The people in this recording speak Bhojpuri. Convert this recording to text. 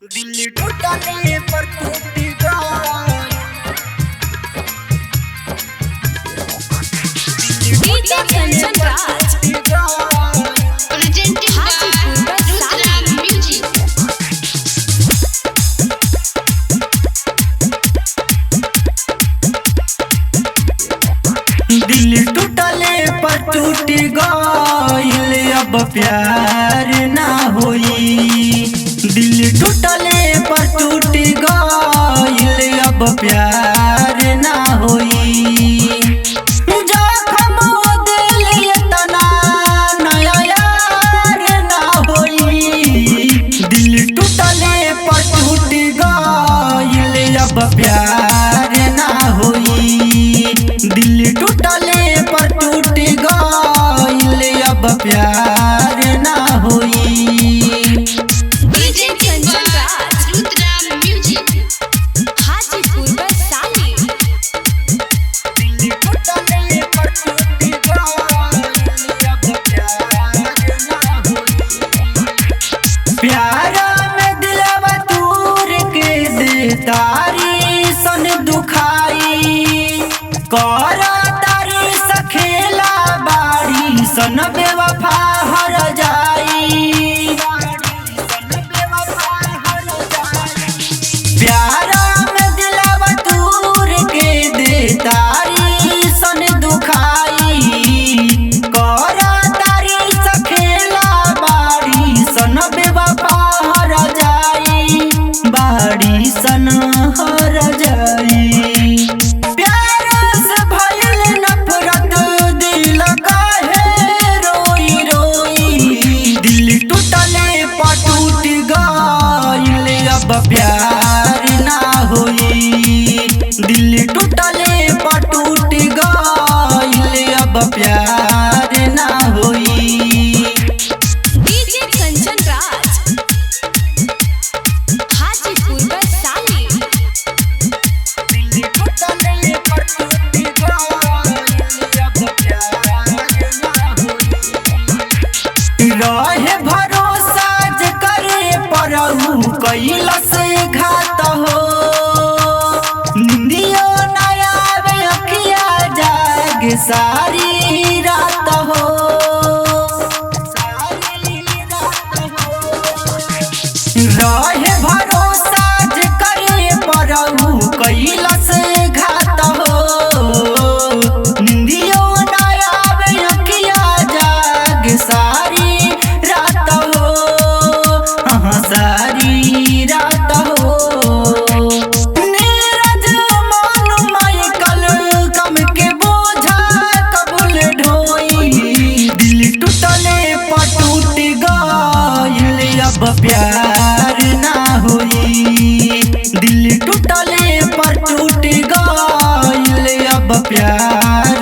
दिल टूटले पर टूट गइल। DJ Kanchan Raj Presented by Hajipur Rudra Music. दिल टूटले पर टूट गइल अब प्यार ना होई। दिल टूटले पर टूट गइल अब प्यार ना होई। जखम दिल इतना नया यार ना होई। दिल टूटले पर टूट गइल अब प्यार ना होई। दिल टूटले पर टूट गइल अब प्यार ना होई। DJ Presented Kanchan by Raj Rudra Music. Hajipur Vaishali. दिल टूटले पर टूट गइल अब प्यार ना होई। प्यारा में दिलवा तूर के दे तारी सन दुखाई, कर तारी सखेला बाड़ी सन बेवफा हर जाई। प्यारा में दिलवा तूर के दे तारी सन दुखाई, कर तारी सखेला बाड़ी सन बेवफा हर जाई, बाड़ी सन हर जाई। प्यार से भइल नफरत दिल काहे रोई रोई। दिल टूटले पर टूट गइल अब प्यार ना होई। दिल टूटले पर टूट गइल अब प्यार ना होई। डीजे कंचन राज हाजीपुर वैशाली। दिल टूटले पर टूट गइल अब प्यार ना होई। रहे भरोसा जे करे परहु कैलस घात हो, निंदियो ना आवे अखिया जाग सारी रात हो। रहे भरोसा जे करे परहु कैलस घात हो, निंदियो ना आवे अखिया जाग सारी रात हो, हाँ सारी रात हो। नीरज मन माइकल गम के बोझा कबूल ढोई। दिल टूटले पर टूट गइल अब प्यार ना होई। दिल टूटले पर टूट गइल अब प्यार